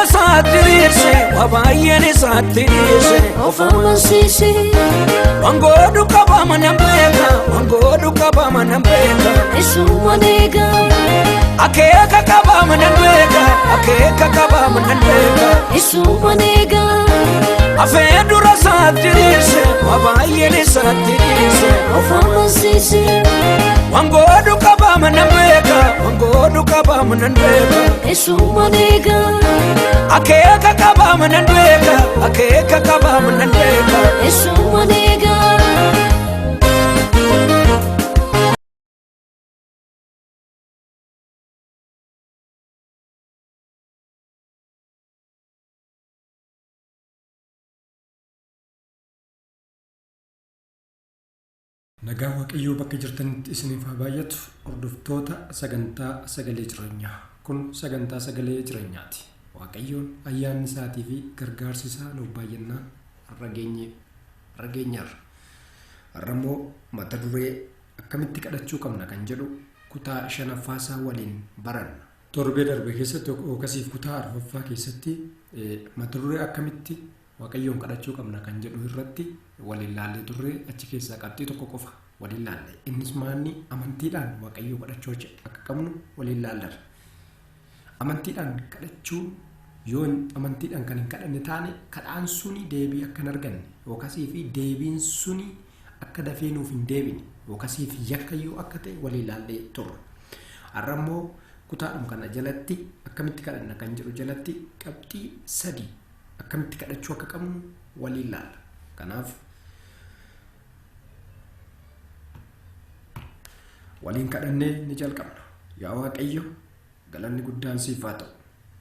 isaatti dhiirse waa baay'een isaatti dhiirse Of amansiise. Waan godhu qabama nan beeka waan godhu qabama nan beeka Isuma eega. Akeeka qabama nan beeka akeeka qabama nan beeka Isuma eega. Afee dura isaatti dhiirse waa baay'een isaatti dhiirse Of amansiise. Waan godhu qabama nan beeka waan godhu qabama nan beeka Isuma eega. Akeeka qabama nan beeka akeeka qabama nan beeka Isuma eega. Nagaan Waaqayyoo bakka jirtanitti isiniif haa baay'atu hordoftoota sagantaa sagalee jireenyaa. Kun sagantaa sagalee jireenyaati. Waaqayyoon ayyaanni isaatii fi gargaarsi isaa nuuf baay'annaan har'a geenye har'a geenyarra. Har'a immoo mata duree akkamitti kadhachuu qabna kan jedhu kutaa shanaffaa isaa waliin baranna. Torbee darbe keessatti yookaasiif kutaa arfaffaa keessatti mata duree akkamitti Waaqayyoon kadhachuu qabna kan jedhu irratti waliin laallee turre achi keessaa qabxii tokko qofa waliin laalle. Innis maanni amantiidhaan Waaqayyoo kadhachuu akka qabnu waliin laallarra. Amantiidhaan kadhachuu yoo amantiidhaan kan hin kadhanne taane kadhaan suni deebii akka hin arganne yookaasii fi deebiin suni akka dafee nuuf hin deebine yookaasii fi yakkayyuu akka ta'e waliin laallee turre. Har'a immoo kutaadhuma kana jalatti akkamitti kadhanna kan jedhu jalatti qabxii sadii akkamitti kadhachuu akka qabnu waliin laalla. Kanaaf waliin kadhannee ni jalqabna. Yaa Waaqayyo galanni guddaan siif haa ta'u.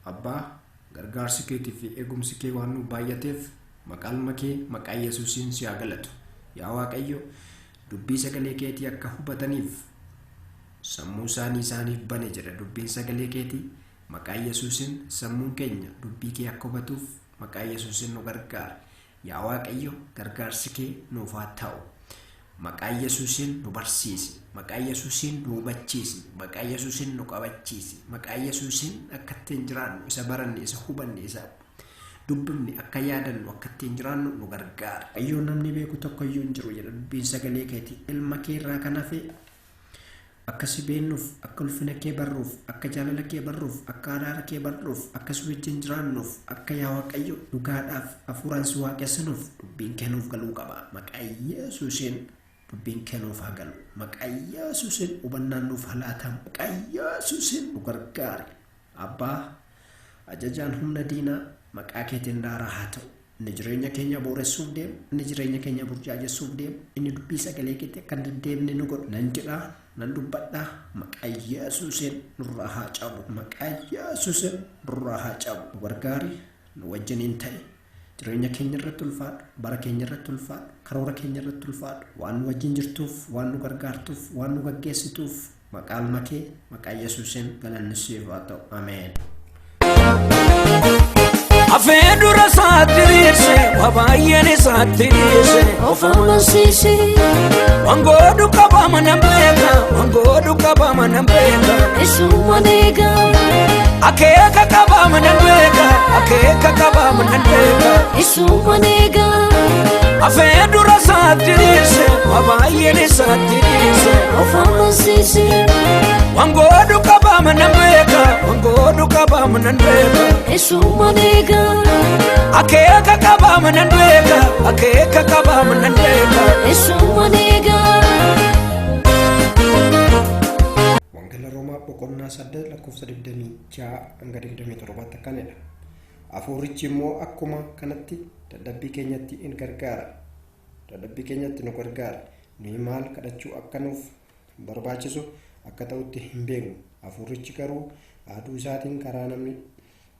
Abbaa gargaarsi keetii fi eegumsi kee waan nu baay'ateef maqaan kee maqaa Yesuusiin si haa galatu. Yaa Waaqayyo dubbii sagalee keetii akka hubataniif sammuu isaanii isaaniif bane jedha dubbiin sagalee keetii maqaa Yesuusiin sammuun keenya dubbii kee akka hubatuuf maqaa Yesuusiin nu gargaara. Yaa Waaqayyo gargaarsi kee nuuf haa ta'u. Maqaa Yesuusiin nu barsiisi. Maqaa Yesuusiin nu hubachiisi. Maqaa Yesuusiin nu qabachiisi. Maqaa Yesuusiin akka ittiin jiraannu isa baranne isa hubanne isa dubbifne akka yaadannu akka ittiin jiraannu nu gargaara. Waaqayyoon namni beeku tokko iyyuu hin jiru jedha dubbiin sagalee keetii. Ilma kee irraa kan hafe akka si beennuuf, akka ulfina kee barruuf, akka jaalala kee barruuf, akka araara kee barruuf, akka si wajjin jiraannuuf, akka yaa Waaqayyo dhugaadhaaf hafuuraan si waaqessinuuf dubbiin kee nuuf galuu qaba. Maqaa Yesuusiin dubbiin kee nuuf haa galu. Maqaa Yesuusiin hubannaan nuuf haa laatamu. Maqaa Yesuusiin nu gargaari. Abbaa ajajaan humna diinaa maqaa keetiin daaraa haa ta'u. Inni jireenya keenya booressuuf deemu, inni jireenya keenya burjaajessuuf deemu, inni dubbii sagalee keetii akka hin deddeebine nu godhu. Nan jedhaa, nan dubbadhaa, maqaa Yesuusiin nurraa haa cabu. Maqaa Yesuusiin nurraa haa cabu. Nu gargaari, nu wajjiniin ta'i. Jireenya keenya irratti ulfaadhu, bara keenya irratti ulfaadhu, karoora keenya irratti ulfaadhu. Waan nu wajjin jirtuuf, waan nu gargaartuuf, waan nu gaggeessituuf maqaa ilma kee, maqaa Yesuusiin galanni siif haa ta'u. Ameen. Afee dura isaatti dhiirse waa baay'een isaatti dhiirse Of amansiise. Waan godhu qabama nan beeka waan godhu qabama nan beeka Isuma eega. Akeeka qabama nan beeka akeeka qabama nan beeka Isuma eega. Afee dura isaatti dhiirse waa baay'een isaatti dhiirse Of amansiise. Waan godhu qabama nan beeka waan godhu qabama nan beeka Isuma eega. Akeeka qabama nan beeka akeeka qabama nan beeka Isuma eega. Wangeela Roomaa boqonnaa 8 lakkoofsa 26 hanga 27 akkanidha. Hafuurichi immoo akkuma kanatti dadhabbii keenyatti in gargaara. Dadhabbii keenyatti nu gargaara. Nuyi maal kadhachuu akka nuuf barbaachisu akka ta'utti hin beeknu. Hafuurichi garuu aduu isaatiin karaa namni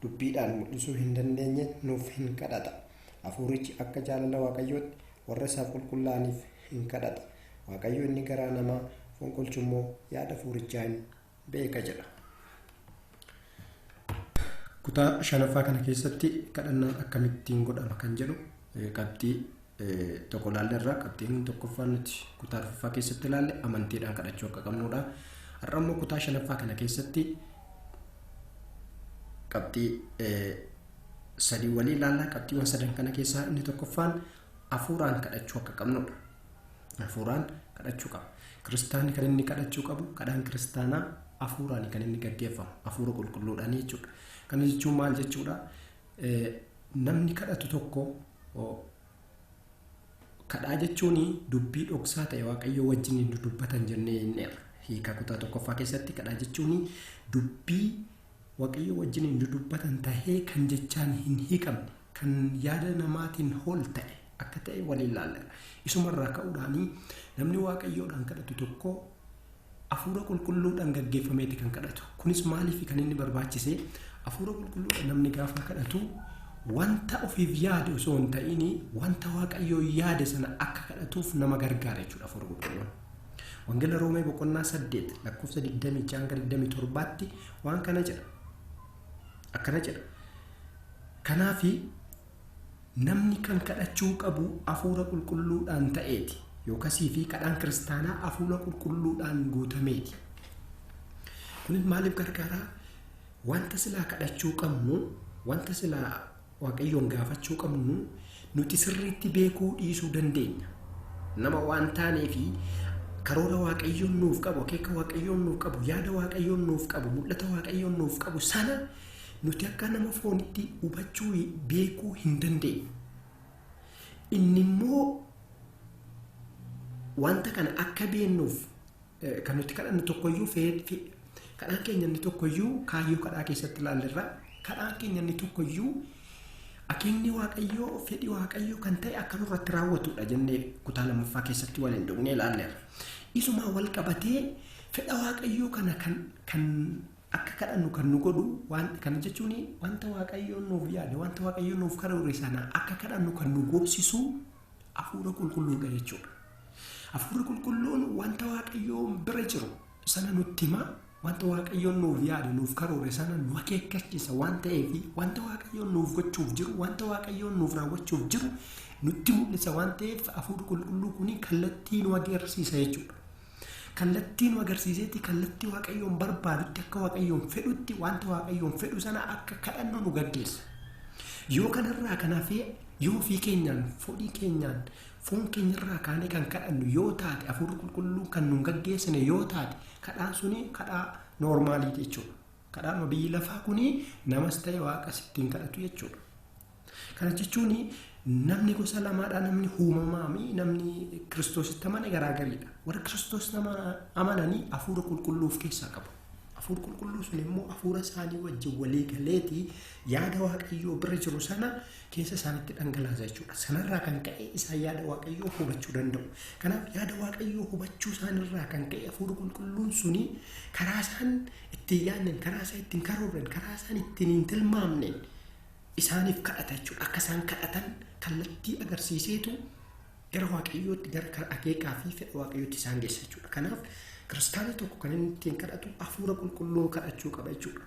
dubbiidhaan mul'isuu hin dandeenye nuuf hin kadhata. Hafuurichi akka jaalala Waaqayyootti warra isaaf qulqullaa'aniif hin kadhata. Waaqayyo inni garaa namaa fonqolchu immoo yaada hafuurichaa hin beeka jedha. Kutaa shanaffaa kana keessatti kadhannaan akkamittiin godhama kan jedhu qabxii tokko ilaalleerra. Qabxiin tokkoffaan nuti kutaa arfaffaa keessatti ilaalle amantiidhaan kadhachuu akka qabnudha. Har'a immoo kutaa shanaffaa kana keessatti qabxii sadii walii ilaallaa. Qabxiiwwan sadan kana keessaa inni tokkoffaan hafuuraan kadhachuu akka qabnudha. Hafuuraan kadhachuu qaba. Kiristaanni kan inni kadhachuu qabu, kadhaan kiristaanaa hafuuraan kan inni gaggeeffamu, hafuura qulqulluudhaan jechuudha. Kana jechuun maal jechuudha? Namni kadhatu tokko, kadhaa jechuun dubbii dhoksaa ta'e Waaqayyoo wajjin inni dubbatan jennee hinneerra. Hiika kutaa tokkoffaa keessatti kadhaa jechuun dubbii Waaqayyoo wajjin inni dubbatan tahee kan jechaan hin hiikamne, kan yaada namaatiin ol ta'e akka ta'e waliin ilaalla. Isumarraa ka'uudhaan namni Waaqayyoodhaan kadhatu tokko hafuura qulqulluudhaan gaggeeffameeti kan kadhatu. Kunis maaliif kan inni barbaachise? Hafuura qulqulluudhaan namni gaafa kadhatu wanta ofiif yaade osoo hin ta'in wanta Waaqayyoo yaade sana akka kadhatuuf nama gargaara jechuudha hafuura qulqulluun. Wangeela Roomee boqonnaa 8 lakkoofsa 26 hanga 27tti waan kana jedha. Akkana jedha. Kanaafi namni kan kadhachuu qabu hafuura qulqulluudhaan ta'eeti. Yookasii fi kadhaan kiristaanaa hafuura qulqulluudhaan guutameeti. Kunis maaliif gargaaraa? Wanta silaa kadhachuu qabnu, wanta silaa Waaqayyoon gaafachuu qabnu nuti sirriitti beekuu dhiisuu dandeenya. Nama waan taaneefi karoora Waaqayyoon nuuf qabu, akeeka Waaqayyoon nuuf qabu, yaada Waaqayyoon nuuf qabu, mul'ata Waaqayyoon nuuf qabu sana nuti akka nama foonitti hubachuu beekuu hin dandeenyu. Inni immoo wanta kana akka beennuuf kan nuti kadhannu tokkoyyuu, kadhaan keenya inni tokkoyyuu kaayyoo kadhaa keessatti ilaallerra, kadhaan keenya inni tokkoyyuu akeekni Waaqayyoo, fedhi Waaqayyoo kan ta'e akka nurratti raawwatudha jennee kutaa lammaffaa keessatti waliin dhugnee ilaalleerra. Isumaa wal qabatee fedha Waaqayyoo kana kan akka kadhannu kan nu godhu, waan kana jechuun wanta Waaqayyoon nuuf yaade, wanta Waaqayyoon nuuf karoore sana akka kadhannu kan nu goobsisu hafuura qulqulluudha jechuudha. Hafuurri qulqulluun wanta Waaqayyoon bira jiru sana nutti hima, wanta Waaqayyoon nuuf yaade, nuuf karoore sana nu akeekkachiisa waan ta'eef, wanta Waaqayyoon nuuf gochuuf jiru, wanta Waaqayyoon nuuf raawwachuuf jiru nutti mul'isa waan ta'eef hafuurri qulqulluu kun kallattii nu agarsiisa jechuudha. Kallattii nu agarsiiseeti kallattii Waaqayyoon barbaadutti, akka Waaqayyoon fedhutti, wanta Waaqayyoon fedhu sana akka kadhannu nu gaggeessa. Yoo kanarraa kanaafee yoo ofii keenyaan, fedhii keenyaan, foon keenyarraa kaanee kan kadhannu yoo taate, hafuurri qulqulluu kan nu gaggeessine yoo taate, kadhaan suni kadhaa noormaalii jechuudha. Kadhaan biyyi lafaa kuni namas ta'e Waaqas ittiin kadhatu jechuudha. Kana jechuun namni gosa lamaadha, namni uumamaa fi namni Kiristoositti amane garaagariidha. Warri Kiristoos amananii hafuura qulqulluu of keessaa qabu. Hafuurri qulqulluu sun immoo hafuura isaanii wajjin walii galeetii yaada Waaqayyoo bira jiru sana keessa isaanitti dhangalaasa jechuudha. Sanarraa kan ka'e isaan yaada Waaqayyoo hubachuu danda'u. Kanaaf yaada Waaqayyoo hubachuu isaanirraa kan ka'e hafuurri qulqulluun suni karaa isaan ittiin yaadnen, karaa isaan ittiin karoorren, karaa isaan ittiin hin tilmaamneen isaaniif kadhata jechuudha. Akka isaan kadhatan kallattii agarsiiseetu gara Waaqayyootti, gara akeekaa fi fedha Waaqayyootti isaan geessa jechuudha. Kanaaf kiristaanni tokko kan inni ittiin kadhatu hafuura qulqulluu kadhachuu qaba jechuudha.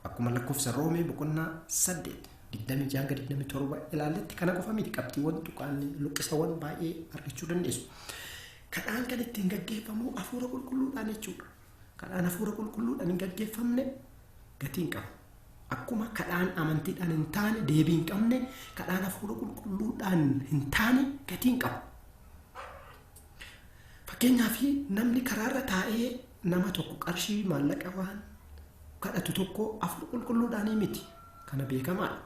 Akkuma lakkoofsa Roomee boqonnaa 8 26 hanga 27 ilaalletti, kana qofa miti, qabxiiwwan tuqaan luqqisawwan baay'ee argachuu dandeessu. Kadhaan kan ittiin gaggeeffamu hafuura qulqulluudhaan jechuudha. Kadhaan hafuura qulqulluudhaan hin gaggeeffamne gatii hin qabu. Akkuma kadhaan amantiidhaan hin taane deebii hin qabne, kadhaan hafuura qulqulluudhaan hin taane gatii hin qabu. Fakkeenyaaf namni karaarra taa'ee nama tokko qarshii maallaqa waan kadhatu tokko hafuura qulqulluudhaanii miti. Kana beekamaadha.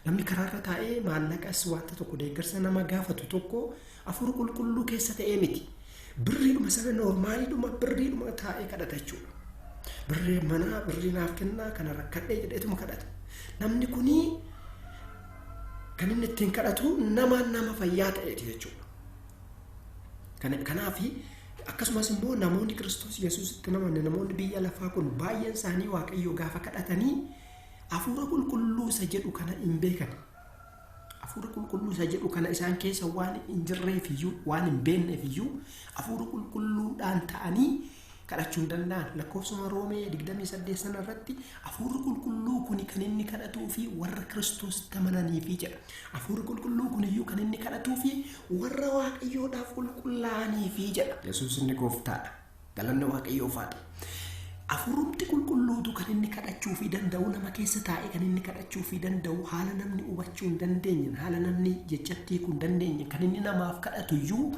Namni karaarra taa'ee maallaqas wanta tokko deeggarsa nama gaafatu tokko hafuura qulqulluu keessa ta'ee miti. Birriidhuma sana, noormaaliidhuma birriidhuma taa'ee kadhata jechuudha. Birrii manaa, birrii naaf kennaa, kana rakkadhee jedheetuma kadhata. Namni kunii kan inni ittiin kadhatu nama fayyaa ta'eeti jechuudha. Kanaafi akkasumas immoo namoonni Kiristoos Yesuusitti namanne, namoonni biyya lafaa kun baay'een isaanii Waaqayyoo gaafa kadhatanii hafuura qulqulluu isa jedhu kana hin beekan. Hafuura qulqulluu isa jedhu kana isaan keessa waan hin jirreef iyyuu, waan hin beekneef iyyuu hafuura qulqulluudhaan ta'anii kadhachuu hin danda'an. Lakkoofsuma Roomee 28 sana irratti hafuurri qulqulluu kun kan inni kadhatuu fi warra Kiristoositti amananiifi jedha. Hafuurri qulqulluu kun iyyuu kan inni kadhatuu fi warra Waaqayyoodhaaf qulqullaa'aniifi jedha. Yesuus inni gooftaadha. Galanni Waaqayyoof haa ta'u. Hafuurumti qulqulluutu kan inni kadhachuufii danda'u, nama keessa taa'ee kan inni kadhachuufii danda'u, haala namni hubachuu hin dandeenye, haala namni jechatti hiikuu hin dandeenye, kan inni namaaf kadhatu iyyuu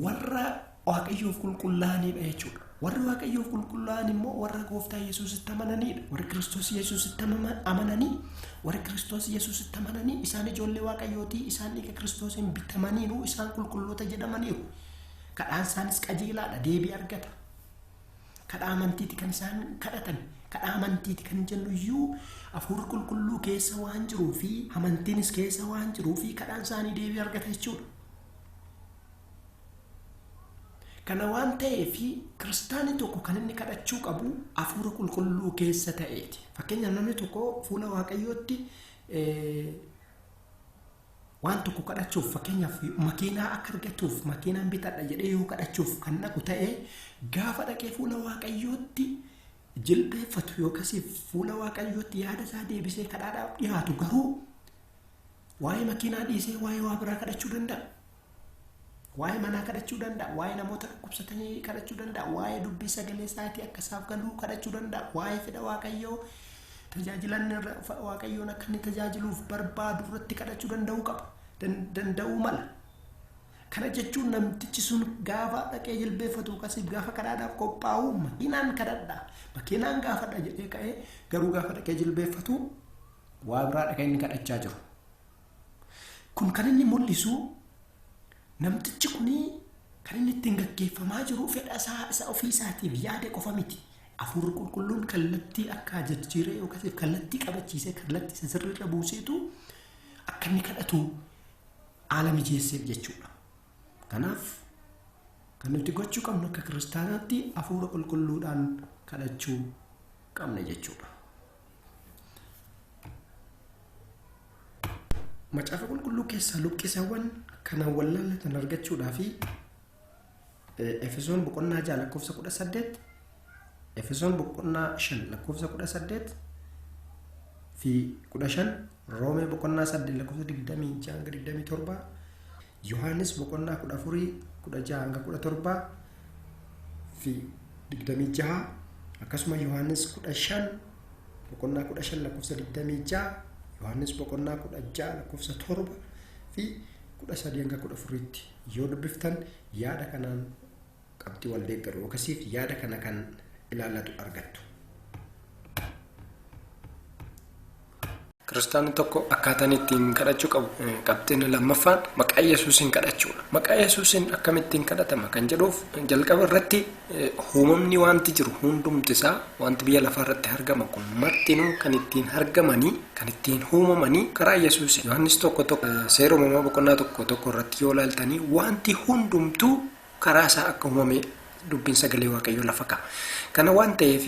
warra Waaqayyoof qulqullaa'anidha jechuudha. Warri Waaqayyoof qulqullaa'an immoo warra Gooftaa Yesuusitti amananidha. Warri Kiristoos Yesuusitti amananii, warri Kiristoos Yesuusitti amananii isaan ijoollee Waaqayyooti, isaan dhiiga Kiristoosiin bitamaniiru, isaan qulqulloota jedhamaniiru. Kadhaan isaanis qajeelaadha, deebii argata. Kadhaa amantiiti kan isaan kadhatan. Kadhaa amantiiti kan jennu iyyuu hafuurri qulqulluu keessa waan jiruu fi amantiinis keessa waan jiruu fi kadhaan isaanii deebii argata jechuudha. Kana waan ta'eef kiristaanni tokko kan inni kadhachuu qabu hafuura qulqulluu keessa ta'eeti. Fakkeenyaaf namni tokko fuula Waaqayyootti waan tokko kadhachuuf, fakkeenyaaf makiinaa akka argatuuf makiinaan bitadha jedhee yoo kadhachuuf kan dhaqu ta'e, gaafa dhaqee fuula Waaqayyootti jilbeeffatu yookaas fuula Waaqayyootti yaada isaa deebisee kadhaadhaaf dhiyaatu garuu waa'ee makiinaa dhiisee waa'ee waa biraa kadhachuu danda'a. Waa'ee manaa kadhachuu danda'a, waa'ee namoota dhukkubsatanii kadhachuu danda'a, waa'ee dubbii sagalee isaatii akka isaaf galuu kadhachuu danda'a, waa'ee fedha Waaqayyoo tajaajilan Waaqayyoon akka inni tajaajiluuf barbaadu irratti kadhachuu danda'uu qaba, danda'uu mala. Kana jechuun namtichi sun gaafa dhaqee jilbeeffatu akkasiif gaafa kadhaadhaaf qophaa'u makiinaan kadhadha, makiinaan gaafadha jedhee ka'ee garuu gaafa dhaqee jilbeeffatu waa biraa dhaqee inni kadhachaa jiru. Kun kan inni mul'isu namtichi kuni kan inni ittiin gaggeeffamaa jiru fedha isaa isa ofii isaatiif yaade qofa miti. Hafuurri qulqulluun kallattii akka jijjiiree yookaas kallattii qabachiisee kallattii isa sirriirra buuseetu akka inni kadhatu haala mijeesseef jechuudha. Kanaaf kan nuti gochuu qabnu akka kiristaanaatti hafuura qulqulluudhaan kadhachuu qabna jechuudha. Macaafa qulqulluu keessaa luqqisawwan kanaan wallaalatan argachuudhaa fi Efesoon boqonnaa 6 lakkoofsa 18, Efesoon boqonnaa 5 lakkoofsa 18 fi 15, Roomee boqonnaa 8 lakkoofsa 26 hanga 27, Yohaannis boqonnaa 14 16 hanga 17 fi 26, akkasuma Yohaannis 15 boqonnaa 15 lakkoofsa 26, Yohaannis boqonnaa 16 lakkoofsa 7 fi 13 hanga 14tti yoo dubbiftan yaada kanaan qabxii wal deeggaru yookaasiif yaada kana kan ilaallatu argattu. Kiristaanni tokko akkaataan ittiin kadhachuu qabu qabxiin lammaffaan maqaa Yesuusiin kadhachuudha. Maqaa Yesuusiin akkamittiin kadhatama kan jedhuuf jalqaba irratti uumamni wanti jiru hundumti isaa wanti biyya lafaa irratti argama kun martinuu kan ittiin argamanii kan ittiin uumamanii karaa Yesuusi. Yohaannis 1:1 seera uumamaa boqonnaa 1:1 irratti yoo ilaaltanii wanti hundumtuu karaa isaa akka uumame dubbiin sagalee Waaqayyoo lafa kaa'a. Kana waan ta'eef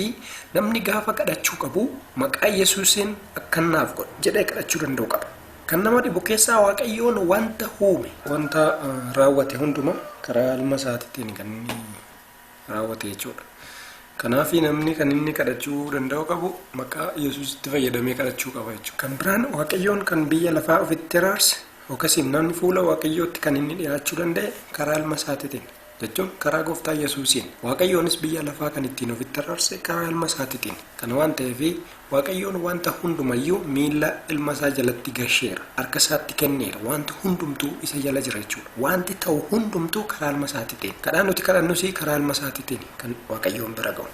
namni gaafa kadhachuu qabu maqaa Yesuusiin akkannaaf godhu jedhee kadhachuu danda'u qaba. Kan nama dhibu keessaa Waaqayyoon wanta uume, wanta raawwate hunduma karaa ilma isaatiitiin kan inni raawwate jechuudha. Kanaaf namni kan inni kadhachuu danda'u qabu maqaa Yesuusitti fayyadamee kadhachuu qaba jechuudha. Kan biraan Waaqayyoon kan biyya lafaa ofitti araarse yookaas namni fuula Waaqayyootti kan inni dhiyaachuu danda'e karaa ilma isaatiitiin jechuun karaa Gooftaa Yesuusiin. Waaqayyoonis biyya lafaa kan ittiin ofitti araarse karaa ilma isaatiitiin. Kana waan ta'eef Waaqayyoon wanta hundumayyuu miilla ilma isaa jalatti gasheera, harka isaatti kenneera, wanti hundumtuu isa jala jira jechuudha. Wanti ta'u hundumtuu karaa ilma isaatiitiin. Kadhaan nuti kadhannus karaa ilma isaatiitiin kan Waaqayyoon bira ga'u.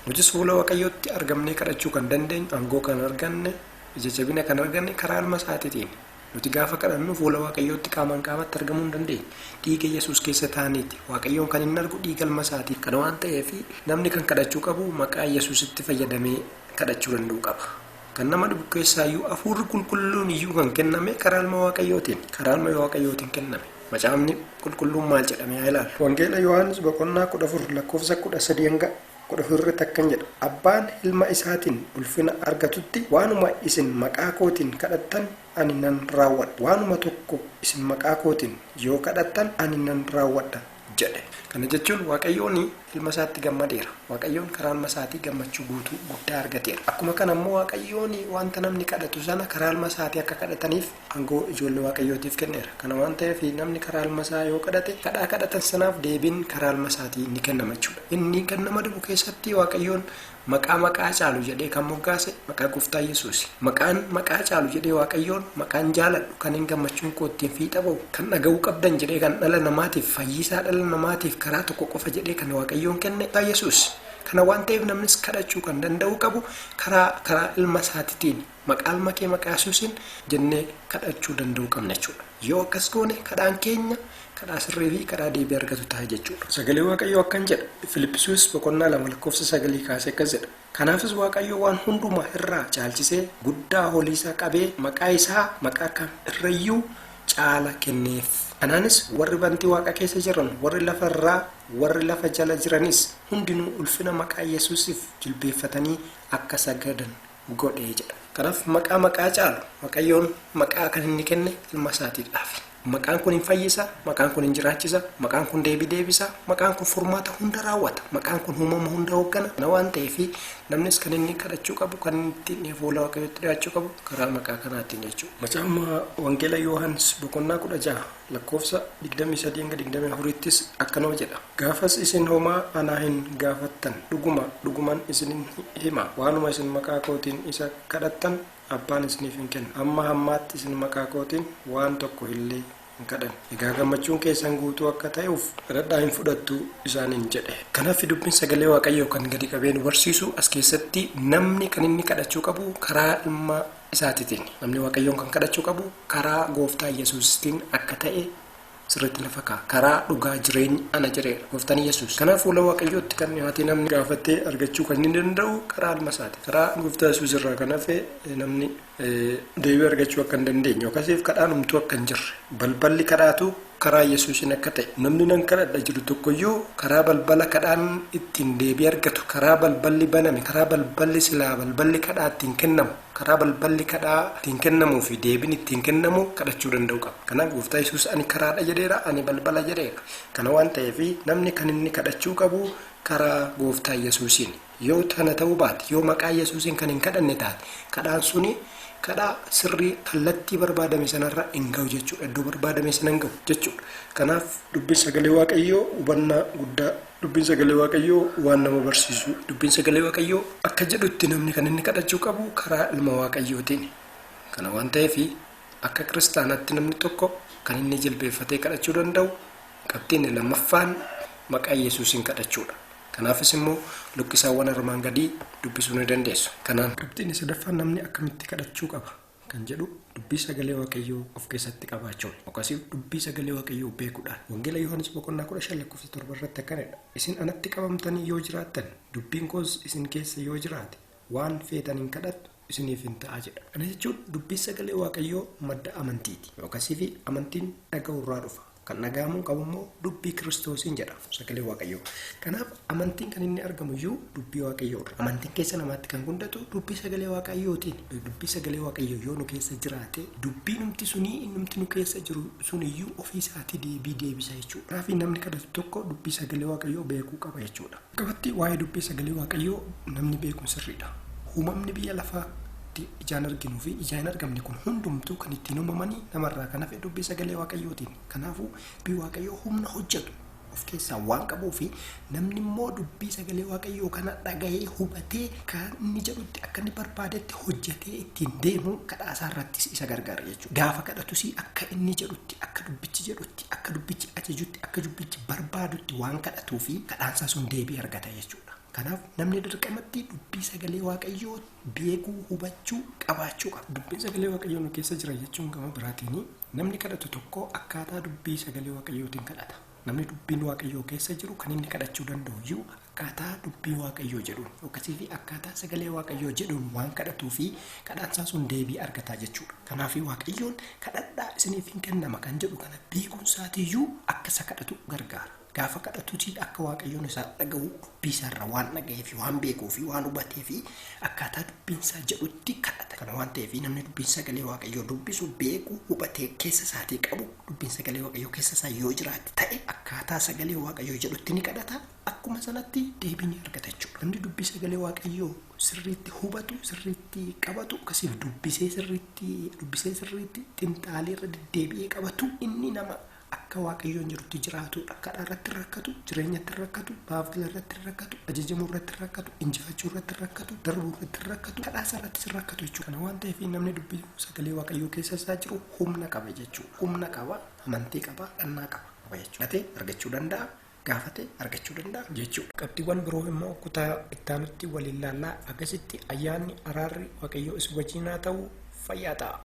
Nutis fuula Waaqayyootti argamnee kadhachuu kan dandeenyu, aangoo kan arganne, ija jabina kan arganne karaa ilma isaatiitiin. Nuti gaafa kadhannu fuula Waaqayyootti qaamaan qaamatti argamuu hin dandeenye. Dhiiga Yesuus keessa taaneeti. Waaqayyoon kan inni argu dhiiga ilma isaatiin. Kana waan ta'eef namni kan kadhachuu qabu maqaa Yesuusitti fayyadamee kadhachuu danda'u qaba. Kan nama dhibu keessaayyuu hafuurri qulqulluun iyyuu kan kenname karaa ilma Waaqayyootiin. Karaa ilma Waaqayyootiin kenname. Macaafni qulqulluun maal jedhamee haa ilaallu. Wangeela Yohaannis boqonnaa 14 lakkoofsa 13 hanga 14 irratti akkan jedha. Abbaan ilma isaatiin ulfina argatutti waanuma isin maqaa kootiin kadhattan ani nan raawwadha. Waanuma tokko isin maqaa kootiin yoo kadhattan ani nan raawwadha jedhe. Kana jechuun Waaqayyoon ilma isaatti gammadeera. Waaqayyoon karaa ilma isaatii gammachuu guutuu guddaa argateera. Akkuma kana immoo Waaqayyoon wanta namni kadhatu sana karaa ilma isaatii akka kadhataniif aangoo ijoollee Waaqayyootiif kenneera. Kana waan ta'eef namni karaa ilma isaa yoo kadhate kadhaa kadhatan sanaaf deebiin karaa ilma isaatii ni kennama jechuudha. Inni kan nama dhibu keessatti Waaqayyoon maqaa maqaa caalu jedhee kan moggaase maqaa gooftaa Yesuusi. Maqaan maqaa caalu jedhee Waaqayyoon maqaan jaaladhu kan hin gammachuun koo ittiin fiixa ba'u kan dhaga'uu qabdan jedhee kan dhala namaatiif fayyisaa dhala namaatiif karaa tokko qofa jedhee kan Waaqayyoon kenne Yesuus. Kana waan ta'eef namnis kadhachuu kan danda'u qabu karaa ilma isaatiitiin maqaa ilma kee maqaa Yesuusiin jennee kadhachuu danda'uu qabna jechuudha. Yoo akkas goone kadhaan keenya kadhaa sirrii fi kadhaa deebii argatu ta'a jechuudha. Sagalee Waaqayyoo akkan jedha. Filippisuus boqonnaa 2 lakkoofsa 9 kaasee akkas jedha. Kanaafis Waaqayyo waan hundumaa irraa caalchisee guddaa holii isaa qabee maqaa isaa maqaa kam irrayyuu caala kenneef. Kanaanis warri bantii waaqa keessa jiran, warri lafa irraa, warri lafa jala jiranis hundinuu ulfina maqaa Yesuusiif jilbeeffatanii akka sagadan godhee jedha. Kanaaf maqaa maqaa caalu Waaqayyoon maqaa kan inni kenne ilma isaatiidhaaf. Maqaan kun hin fayyisa, maqaan kun hin jiraachisa, maqaan kun deebii deebisa, maqaan kun furmaata hunda raawwata, maqaan kun uumama hunda hooggana. Kana waan ta'eef namnis kan inni kadhachuu qabu, kan inni ittiin fuula Waaqayyootti dhiyaachuu qabu karaa maqaa kanaatiin jechuudha. Macaafa Wangeela Yohaannis boqonnaa 16 lakkoofsa 23-24 akkanuma jedha. Gaafas isin homaa anaa hin gaafattan, dhuguma dhuguman isin hima, waanuma isin maqaa kootiin isa kadhattan abbaan isiniif hin kennu. Amma hammaatti isin maqaa kootiin waan tokko illee hin kadhan. Egaa gammachuun keessan guutuu akka ta'uuf kadhadhaa hin fudhattu isaaniin jedhe. Kanaaf dubbiin sagalee Waaqayyoo kan gadi qabee nu barsiisu as keessatti namni kan inni kadhachuu qabu karaa ilma isaatiitiin. Namni Waaqayyoon kan kadhachuu qabu karaa gooftaa Yesuusiitiin akka ta'e sirriitti lafa kaa'a. Karaa dhugaa jireenya ana jedheera gooftaan Yesuus. Kanaaf fuula Waaqayyootti kan dhiyaate namni gaafatee argachuu kan inni danda'u karaa ilma isaati. Karaa gooftaa Yesuus irraa kan hafe namni deebii argachuu akka hin dandeenye yookaas kadhaan humtuu akka hin jirre balballi kadhaatu karaa Yesuusiin akka ta'e namni nan kadhadha jiru tokkoyyuu karaa balbala kadhaan ittiin deebii argatu, karaa balballi baname, karaa balballi silaa balballi kadhaa ittiin kennamu, karaa balballi kadhaa ittiin kennamuu fi deebiin ittiin kennamu kadhachuu danda'u qaba. Kanaaf gooftaa Yesuus ani karaadha jedheera, ani balbala jedheera. Kana waan ta'eef namni kan inni kadhachuu qabu karaa gooftaa Yesuusiin. Yoo kana ta'uu baate, yoo maqaa Yesuusiin kan hin kadhanne taate, kadhaan suni kadhaa sirrii kallattii barbaadame sanarra hin ga'u jechuudha. Iddoo barbaadame sana hin ga'u jechuudha. Kanaaf dubbiin sagalee Waaqayyoo hubannaa guddaa, dubbiin sagalee Waaqayyoo waan nama barsiisu, dubbiin sagalee Waaqayyoo akka jedhutti namni kan inni kadhachuu qabu karaa ilma Waaqayyootiin. Kana waan ta'eef akka kiristaanaatti namni tokko kan inni jilbeeffatee kadhachuu danda'u qabxiin lammaffaan maqaa Yesuusiin kadhachuudha. Kanaafis immoo luqqisaawwan armaan gadii dubbisuu ni dandeessu. Kanaan qabxiin sadaffaan namni akkamitti kadhachuu qaba kan jedhu dubbii sagalee Waaqayyoo of keessatti qabaachuun yookaas dubbii sagalee Waaqayyoo beekuudhaan. Wangeela Yohaannis boqonnaa 15 lakkoofsa 7 irratti akkanadha. Isin anatti qabamtanii yoo jiraattan, dubbiin koos isin keessa yoo jiraate, waan feetan hin kadhattu isiniif hin ta'a jedha. Kana jechuun dubbii sagalee Waaqayyoo madda amantiiti. Yookaas amantiin dhaga'uurraa dhufa. Kan dhaga'amuu qabu immoo dubbii Kiristoosiin jedha sagalee Waaqayyoo. Kanaaf amantiin kan inni argamu iyyuu dubbii Waaqayyoo irra. Amantiin keessa namaatti kan gundatu dubbii sagalee Waaqayyootiin. Dubbii sagalee Waaqayyoo yoo nu keessa jiraate, dubbii numti sunii innumti nu keessa jiru suniyyuu ofii isaatii deebii deebisa jechuudha. Kanaaf namni kadhatu tokko dubbii sagalee Waaqayyoo beekuu qaba jechuudha. Qabatti waa'ee dubbii sagalee Waaqayyoo namni beekuun sirriidha. Uumamni biyya lafaa ijaan arginuu fi ijaan hin argamne kun hundumtuu kan ittiin uumamanii namarraa kan hafe dubbii sagalee Waaqayyootiin. Kanaafuu dubbii Waaqayyoo humna hojjetu of keessaa waan qabuu fi namni immoo dubbii sagalee Waaqayyoo kana dhaga'ee hubatee kan inni jedhutti akka inni barbaadetti hojjetee ittiin deemu kadhaasaa irrattis isa gargaara jechuudha. Gaafa kadhatus akka inni jedhutti, akka dubbichi jedhutti, akka dubbichi ajajutti, akka dubbichi barbaadutti waan kadhatuu fi kadhaansaa sun deebii argata jechuudha. Kanaaf namni dirqamatti dubbii sagalee Waaqayyoo beekuu, hubachuu, qabaachuu qaba. Dubbiin sagalee Waaqayyoo nu keessa jira jechuun gama biraatiin namni kadhatu tokko akkaataa dubbii sagalee Waaqayyootiin kadhata. Namni dubbiin Waaqayyoo keessa jiru kan inni kadhachuu danda'u iyyuu Akkaataa dubbii Waaqayyoo jedhuun yookiis fi akkaataa sagalee Waaqayyoo jedhuun waan kadhatuu fi kadhaansaa sun deebii argataa jechuudha. Kanaaf Waaqayyoon kadhadhaa isiniif hin kennama kan jedhu kana beekuun isaatiiyyuu akka isa kadhatu gargaara. Gaafa kadhatuuti akka Waaqayyoon isaa dhaga'u dubbii isaarra waan dhaga'ee fi waan beekuu fi waan hubatee fi akkaataa dubbiin isaa jedhutti kadhata. Kana waan ta'eef namni dubbiin sagalee Waaqayyoo dubbisu, beeku, hubatee keessa isaatii qabu, dubbiin sagalee Waaqayyoo keessa isaa yoo jiraate ta'e akkaataa sagalee Waaqayyoo jedhutti ni kadhata. Akkuma sanatti deebii ni argata jechuudha. Namni dubbii sagalee Waaqayyoo sirriitti hubatu, sirriitti qabatu, akkasiif dubbisee sirriitti dubbisee sirriitti xinxaalee irra deddeebi'ee qabatu, inni nama akka Waaqayyoon jirutti jiraatudha. Kadhaa irratti rakkatu, jireenyatti rakkatu, baafila irratti rakkatu, ajajamuu irratti rakkatu, injifachuu irratti rakkatu, darbuu irratti rakkatu, kadhaasa irratti rakkatu jechuudha. Kana waan ta'eef namni dubbii sagalee Waaqayyoo keessa isaa jiru humna qaba jechuudha. Humna qaba, amantii qaba, dhannaa qaba jechuudha. Gatee argachuu danda'a. Gaafate argachuu danda'a jechuudha. Qabxiiwwan biroo immoo kutaa ittaanutti waliin laallaa. Akkasitti ayyaanni araarri Waaqayyoo isin wajjin haa ta'u. Fayyaa ta'a.